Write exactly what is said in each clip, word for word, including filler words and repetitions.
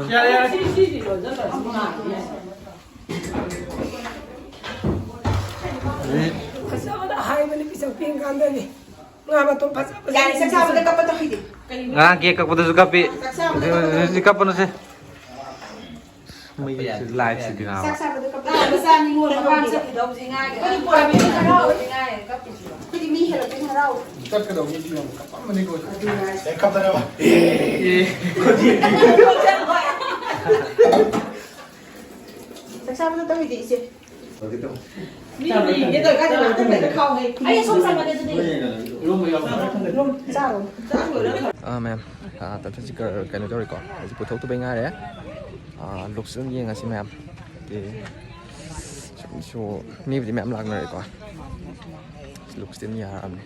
ꯌꯥꯔꯦ, ꯌꯥꯔꯦ꯫ ꯐꯖꯕꯗ ꯍꯥꯏꯕꯅꯤ, ꯄꯤꯁꯛ ꯄꯤꯛꯏ ꯀꯥꯟꯗꯅꯤ꯫ ꯉꯥ ꯃꯇꯨꯝ ꯐꯖ ꯐꯖ ꯌꯥꯔꯦ, ꯆꯥꯛ ꯆꯥꯕꯗ ꯀꯞꯄꯗꯣ ꯍꯩꯗꯤ꯫ ꯉꯔꯥꯡ ꯀꯦꯛ ꯀꯛꯄꯗꯁꯨ ꯀꯞꯄꯤ꯫ ꯆꯥꯛ ꯆꯥꯕꯗ ꯀꯞꯄꯗꯣ꯫ ꯍꯧꯖꯤꯛ ꯀꯞꯄꯅꯨꯁꯦ꯫ ꯃꯩꯁꯦ ꯂꯥꯏꯠꯁꯤꯗꯤ ꯅꯥꯕ꯫ ꯆꯥꯛ ꯆꯥꯕꯗ ꯀꯞꯄꯗꯣ꯫ ꯃꯆꯥ ꯅꯤꯉꯣꯜ ꯃꯄꯥꯝ ꯆꯠꯈꯤꯗꯧꯁꯤ ꯉꯥꯏꯔꯦ꯫ ꯑꯩꯈꯣꯏꯗꯤ ꯃꯤ ꯍꯦꯜꯂꯛꯇꯣꯏꯅꯤ ꯍꯔꯥꯎ꯫ ꯆꯠꯀꯗꯧꯕ ꯃꯤꯁꯤ ꯌꯥꯝ ꯀꯞꯄꯝꯃꯅꯤꯀꯣ꯫ ꯑꯗꯨꯅ ꯍꯦꯛ ꯀꯞꯇꯅꯕ꯫ ꯑꯦ꯫ ꯆꯥꯛ ꯆꯥꯕꯗ ꯇꯧꯔꯤꯗꯤ ꯏꯆꯦ꯫ ꯃꯤ ꯌꯦꯡꯒꯦ ꯇꯧꯔꯤ ꯀꯥꯟꯗ ꯉꯥꯛꯇꯪ ꯂꯩꯔ ꯈꯥꯎ ꯍꯩ꯫ ꯑꯩ ꯁꯣꯝ ꯆꯪꯉꯒꯦ ꯑꯗꯨꯗꯤ꯫ ꯆꯥꯔꯣ꯫ ꯑꯥ, ꯃꯦꯝ꯫ ꯑꯥ, ꯇꯟꯊꯟ ꯁꯤ ꯀ-, ꯀꯩꯅꯣ ꯇꯧꯔꯦꯀꯣ꯫ ꯍꯧꯖꯤꯛ ꯄꯨꯊꯣꯛꯇꯕꯩ ꯉꯥꯏꯔꯦ꯫ ꯑꯥ, ꯂꯨꯛꯁ ꯑꯗꯨꯝ ꯌꯦꯡꯉꯁꯤ, ꯃꯦꯝ꯫ ꯑꯦ, ꯁꯨꯝ ꯁꯣ-, ꯃꯤꯕꯨꯗꯤ ꯃꯌꯥꯝ ꯂꯥꯛꯅꯔꯦꯀꯣ꯫ ꯂꯨꯛꯁꯇꯤ ꯑꯗꯨꯝ ꯌꯥꯔꯛꯑꯕꯅꯦ꯫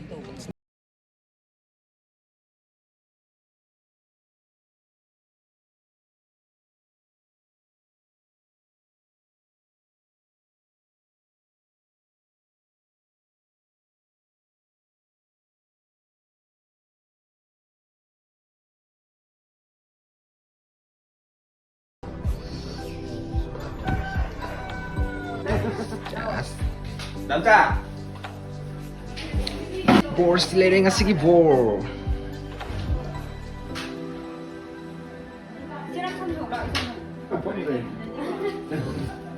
ꯅꯝꯆꯥ! ꯕꯣꯔꯁꯤ ꯂꯩꯔꯦ ꯉꯁꯤꯒꯤ ꯕꯣꯔ꯫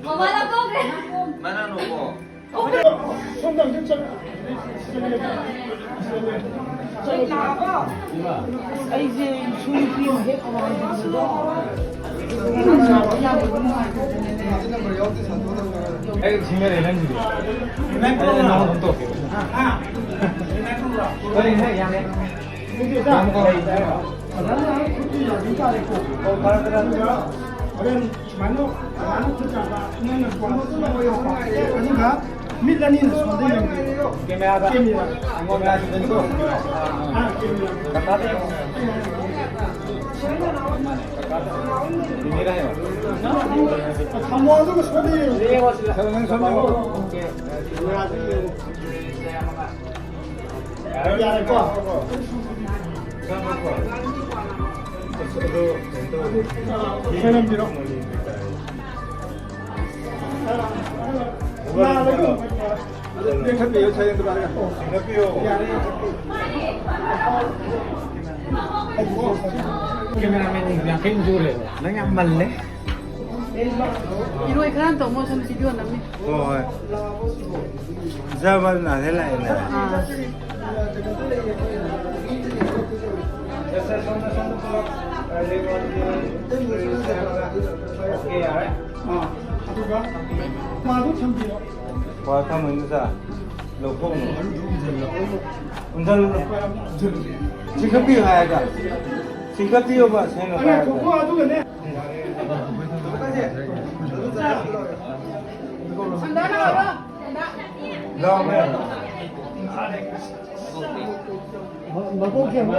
ꯃꯃꯥ ꯂꯧꯊꯣꯛꯈ꯭ꯔꯦ꯫ ꯃꯅꯥ ꯅꯣꯛꯑꯣ꯫ ꯑꯩꯁꯦ ꯏꯁꯨ ꯅꯨꯄꯤ ꯑꯃ ꯍꯦꯛ ꯋꯥꯡꯕꯗꯣ꯫ ꯑꯩ ꯁꯤꯡꯅꯔꯦ ꯅꯪꯒꯤꯗꯤ꯫ ꯑꯩ ꯅꯉꯣꯟꯗ ꯑꯗꯨꯝ ꯇꯧꯔꯛꯀꯦ꯫ ꯍꯣꯏ, ꯍꯣꯏ, ꯌꯥꯔꯦ꯫ ꯐꯖꯅ ꯈꯨꯠꯇꯨ ꯌꯥꯕꯤ ꯇꯥꯔꯦꯀꯣ꯫ ꯑꯗꯨꯒ ꯍꯣꯔꯦꯟ ꯁꯨꯃꯥꯏꯅ, ꯁꯨꯃꯥꯏꯅ ꯈꯨꯠ ꯆꯥꯝꯕ, ꯅꯪꯅ ꯁꯨꯃꯥꯏꯅ ꯈꯨꯠ ꯆꯥꯝꯕ ꯑꯣꯏꯔꯣ꯫ ꯑꯗꯨꯒ ꯃꯤꯠ ꯑꯅꯤꯅ ꯁꯣꯝꯗ ꯌꯦꯡꯕꯤꯌꯨ꯫ ꯀꯦꯃꯦꯔꯥꯗ꯫ ꯀꯦꯃꯦꯔꯥ꯫ ꯑꯩꯉꯣꯟꯗ ꯌꯦꯡꯕꯤꯌꯨ꯫ ꯑꯥ, ꯀꯦꯃꯦꯔꯥ꯫ ꯀꯀꯥꯗ ꯌꯦꯡꯉꯣ꯫ ꯀꯀꯥꯗ꯫ ꯀꯦꯃꯦꯔꯥ ꯌꯦꯡꯉꯣ꯫ ꯊꯝꯃꯣ, ꯑꯗꯨꯒ ꯁꯣꯝꯗ ꯌꯦꯡꯉꯣ꯫ ꯌꯦꯡꯉꯣ ꯁꯤꯗ꯫ ꯅꯪ ꯁꯣꯝꯗ ꯌꯦꯡꯉꯣ꯫ ꯀꯦꯃꯦꯔꯥꯗ ꯌꯦꯡꯉꯣ꯫ ꯌꯥꯔꯦꯀꯣ? ꯁꯣꯏꯔꯝꯕꯤꯔꯣ꯫ ꯂꯦꯡꯈꯠꯄꯤꯌꯨ, ꯁꯌꯦꯟꯗꯨ ꯄꯥꯏꯔꯒ꯫ ꯂꯦꯡꯈꯠꯄꯤꯌꯨ꯫ ꯌꯥꯔꯦ, ꯌꯥꯔꯦ꯫ ꯀꯦꯃꯦꯔꯥꯃꯦꯟ ꯌꯥꯡꯈꯩ ꯃꯨꯛ ꯁꯨꯔꯦꯕ꯫ ꯅꯪ ꯌꯥꯝ ꯃꯜꯂꯦ꯫ ꯏꯔꯣꯏ ꯈꯔ ꯇꯧ, ꯃꯣꯏ ꯁꯣꯝ ꯚꯤꯗꯤꯑꯣ ꯅꯝꯃꯤ꯫ ꯍꯣꯏ, ꯍꯣꯏ꯫ ꯖꯔꯃꯟ ꯅꯥꯔꯦ ꯂꯥꯛꯑꯦꯅꯦ꯫ ꯑꯥ꯫ ꯑꯥ, ꯑꯗꯨꯒ ꯃꯥꯗꯣ ꯊꯝꯕꯤꯔꯣ꯫ ꯍꯣꯏ, ꯊꯝꯃꯣ, ꯏꯟꯗꯣꯆꯥ꯫ ꯂꯧꯊꯣꯛꯎꯅꯨ꯫ ꯎꯝꯁꯤꯜꯂꯨ꯫ ꯆꯤꯡꯈꯠꯄꯤꯌꯨ ꯍꯥꯏꯔꯒ꯫ ꯆꯤꯡꯈꯠꯄꯤꯌꯣꯕ, ꯁꯦꯡꯅ ꯑꯩꯅ ꯍꯥꯏꯔꯒ꯫ ꯊꯣꯛꯄ ꯑꯗꯨꯒꯅꯦ꯫ ꯂꯥꯎꯅꯦ꯫ ꯃꯀꯣꯛ ꯁꯦꯡꯕ꯫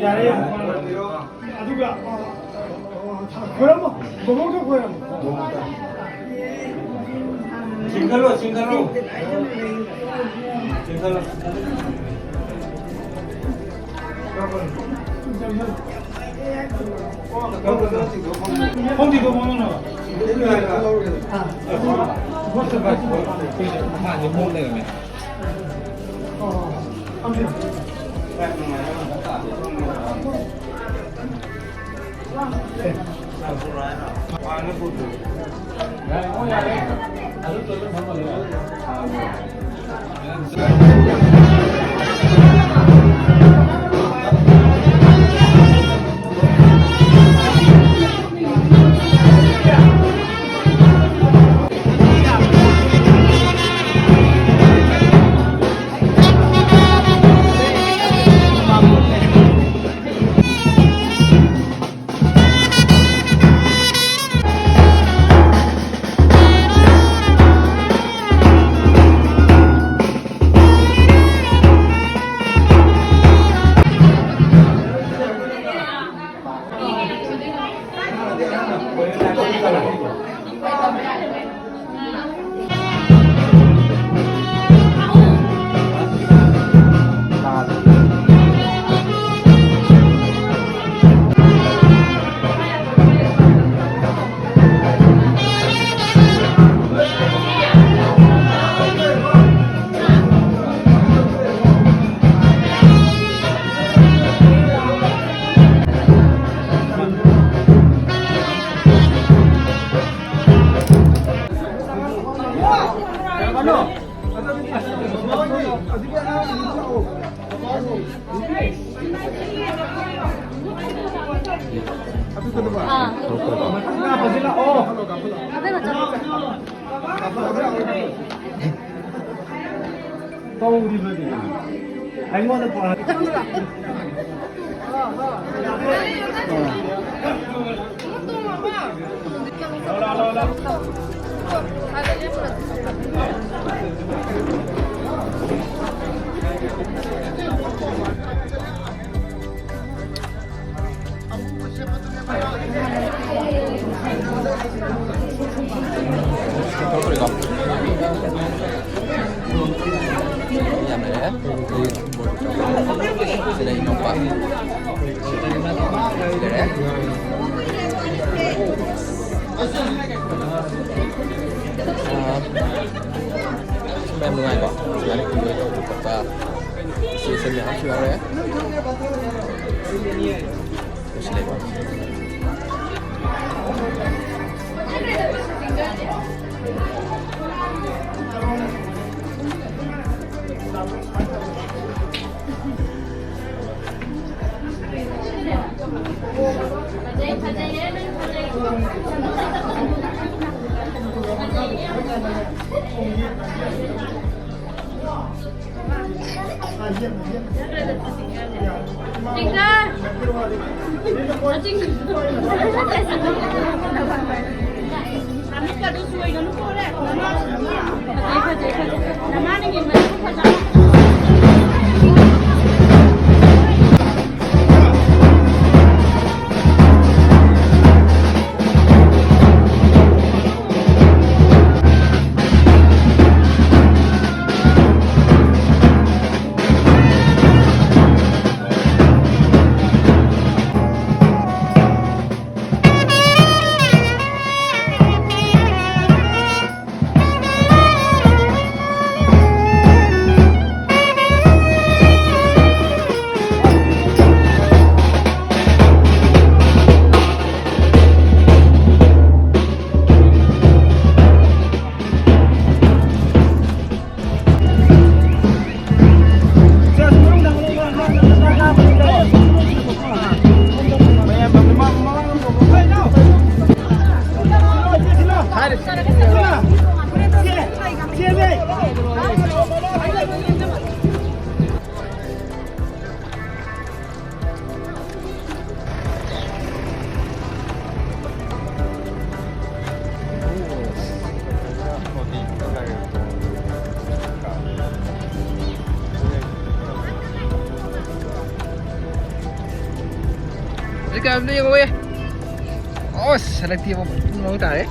ꯌꯥꯔꯦ, ꯌꯥꯔꯦ꯫ ꯑꯗꯨꯒ, ꯑ, ꯈꯣꯏꯔꯝꯃꯣ꯫ ꯕꯣꯕꯣꯛꯇ ꯈꯣꯏꯔꯝꯃꯣ꯫ ꯆꯤꯡꯈꯠꯂꯣ, ꯆꯤꯡꯈꯠꯂꯣ꯫ ꯆꯤꯡꯈꯠꯂꯣ꯫ ꯈꯣꯡ ꯊꯤꯡꯗꯣꯛ ꯐꯝꯃꯨꯅꯣ꯫ ꯇꯧꯔꯤꯕꯗꯤ ꯑꯩꯉꯣꯟꯗ ꯄꯨꯔꯛ ꯌꯥꯝ ꯂꯩꯔꯦ꯫ ꯁꯤꯗ ꯏꯅꯥꯎꯄꯥ꯫ ꯁꯤ ꯂꯩꯔꯦ꯫ ꯑꯥ, ꯁꯨꯝꯕ ꯌꯥꯝ ꯅꯨꯡꯉꯥꯏꯀꯣ꯫ ꯁꯨꯃꯥꯏꯅ ꯀꯨꯝꯍꯩ ꯇꯧꯕ ꯈꯣꯠꯄ꯫ ꯁꯤ ꯁꯦꯝꯕ ꯌꯥꯝꯁꯨ ꯌꯥꯎꯔꯦ꯫ ꯁꯤ ꯂꯩꯕ꯫ ꯀꯌꯥꯝꯗ ꯌꯦꯡꯉꯣꯌꯦ꯫ ꯑꯁ ꯍꯟꯗꯛꯇꯤ ꯑꯃꯨꯛ ꯄꯨꯡ ꯑꯃ ꯇꯥꯔꯦ꯫